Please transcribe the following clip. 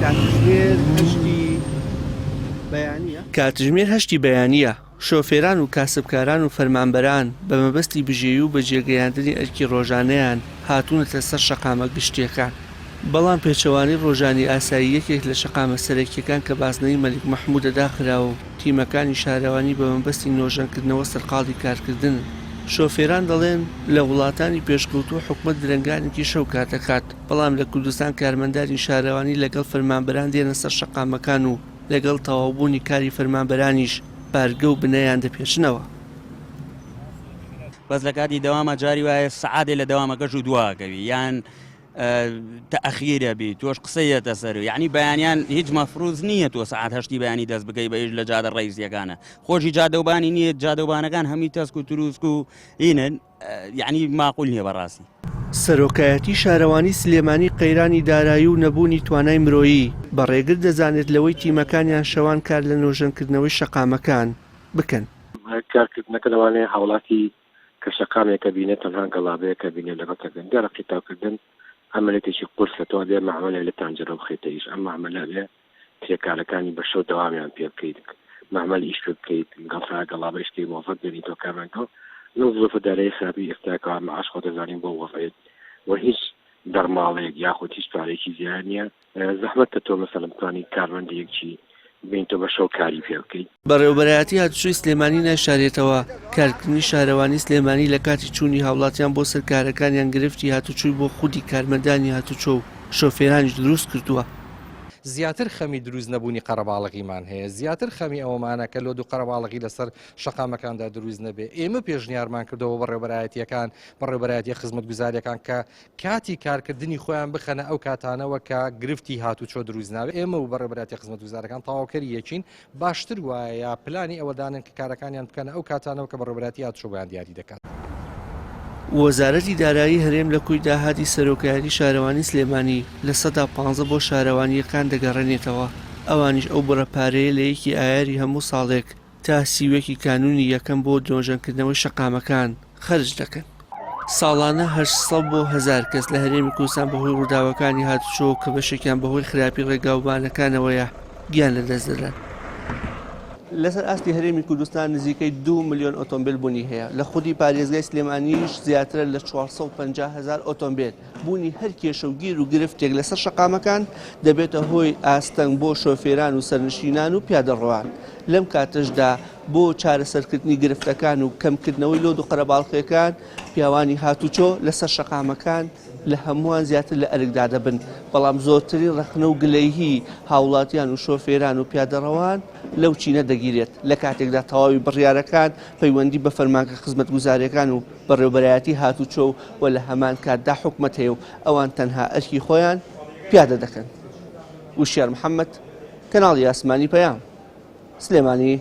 کاتژمێر هەشتی بەیانییە. کاتژمێر هەشتی بەیانییە، شۆفێران و کاسبکاران و فەرمانبەران بە مەبەستی بژێوی و بەجێگەیاندنی ئەرکی ڕۆژانەیان هاتوونەتە سەر شەقامە گشتییەکان. بەڵام پێچەوانەی ڕۆژانی ئاسایی یەکێک لە شەقامە سەرەکییەکان کە بازنەی مەلیک مەحموودە داخراوە و تیمەکانی شارەوانی بە مەبەستی نۆژەنکردنەوە سەرقاڵی کارکردنن. شۆفێران دەڵێن، لە وڵاتانی پێشکەوتوو حکومەت درەنگانێکی شەو کاردەکات، بەڵام لە کوردستان کارمەندانی شارەوانی لەگەڵ فەرمانبەران دێنە سەر شەقامەکان و لەگەڵ تەواوبوونی کاری فەرمانبەرانیش بارگە و بنەیان دەپێچنەوە. بەس لە کاتی دەواما جاری وایە سەعاتێ لە دەوامەکەش و دواکەوی یان تەئخیرە بی تۆش قسە یەتە سەر یعنی بەیانیان هیچ مەفروز نییە تۆ سەعات هەشتی بەیانی دەست بکەی بە ئیش لە جادە ڕئیسیەکانە خۆشی جادەوبانی نییە جادەوبانەکان هەمی تەسک و تروسک و ئینن یعنی ماقول نییە بەڕاستی. سەرۆکایەتی شارەوانی سلێمانی قەیرانی دارایی و نەبوونی توانای مرۆیی بە ڕێگر دەزانێت لەوەی تیمەکانیان شەوان کار لە نۆژەنکردنەوەی شەقامەکان بکەن. کارکردنەکە لەوانەیە هاوڵاتی کە شەقامێک ئەبینێ تەنها گەڵابەیەک ئەبینێ لەگەڵ تەکردن دیارە قیتاوکردن عەمەلیەتێکی قورسە تۆ ئەبێ مەعمەلێ لە تانجەرۆ بخەیتە ئیش ئەم مەعمەلە ئەبێ کرێکارەکانی بە شەو دەوامیان پێ بکەیت مەعمەل ئیش پێ بکەیت گەڵتا گەڵابە ئیش کەی مۆزەف بێنی تۆ کارمان تۆ لەو زروفە دارایی خراپی ئێستا کەوا معاش خۆ دەزانین بۆ وەزعیت و هیچ دەرماڵەیەک یاخود هیچ پارەیەکی زیاد نییە زەحمەتە تۆ مەسەلەن بتوانی کارمەندێکی بین تۆ بە شەو کاری پێ بکەیت. بەڕێوەبەرایەتی هاتوچۆی سلێمانی نایشارێتەوە، کارکردنی شارەوانی سلێمانی لە کاتی چوونی هاوڵاتیان بۆ سەر کارەکانیان گرفتی هاتوچۆی بۆ خودی کارمەندانی هاتوچۆ و شۆفێرانیش دروست کردووە. زیاتر خەمی دروست نەبوونی قەرەباڵغیمان هەیە، زیاتر خەمی ئەوەمانە کە لۆد و قەرەباڵغی لەسەر شەقامەکاندا دروست نەبێ. ئێمە پێشنیارمان کردووە بۆ بەڕێوەبەرایەتییەکان، بەڕێوەبەرایەتییە خزمەتگوزارییەکان کە کاتی کارکردنی خۆیان بخەنە ئەو کاتانەوە کە گرفتی هاتوچۆ دروست نابێت، ئێمە و بەڕێوەبەرایەتیە خزمەتگوزارەکان تەواوکەری یەکین، باشتر وایە پلانی ئەوە دانێن کە کارەکانیان بکەنە ئەو کاتانەوە کە بەڕێوەبەرایەتی هاتوچۆ بۆیان دیاری دەکات. وەزارەتی دارایی هەرێم لە کۆی داهاتی سەرۆکایەتی شارەوانی سلێمانی 15% بۆ شارەوانییەکان دەگەڕێنێتەوە، ئەوانیش ئەو بڕە پارەیە لە یەکی ئایاری هەموو ساڵێک تا 31 ی کانوونی یەکەم بۆ نۆژەنکردنەوەی شەقامەکان خەرج دەکەن. ساڵانە 800 بۆ 1000 کەس لە هەرێمی کوردستان بەهۆی ڕووداوەکانی هاتوچۆ کە بەشێکیان بەهۆی خراپی ڕێگاوبانەکانەوەیە گیان لەدەست دەدەن. لەسەر ئاستی هەرێمی کوردستان نزیکەی 2 ملیۆن ئۆتۆمبێل بوونی هەیە، لە خودی پارێزگای سلێمانیش زیاترە لە 450 هەزار ئۆتۆمبێل. بوونی هەر کێشە و گیر و گرفتێک لەسەر شەقامەکان دەبێتە هۆی ئاستەنگ بۆ شۆفێران و سەرنشینان و پیادەڕۆوان، لەم کاتەشدا بۆ چارەسەرکردنی گرفتەکان و کەمکردنەوەی لۆد و قەرەباڵخیەکان پیاوانی هاتوچۆ لەسەر شەقامەکان لە هەمووان زیاتر لە ئەرکدا دەبن، بەڵام زۆرترین ڕەخنە و گلەیی هاوڵاتیان و شۆفێران و پیادەڕەوان لەو چینە دەگیرێت، لە کاتێکدا تەواوی بڕیارەکان پەیوەندی بە فەرمانگە خزمەتگوزاریەکان و بەڕێوبەرایەتی هاتوچۆ و لە هەمان کاتدا حکومەت هەیە و ئەوان تەنها ئەرکی خۆیان پیادە دەکەن. وشیار محەمەد، کەناڵی ئاسمانی پەیام، سلێمانی.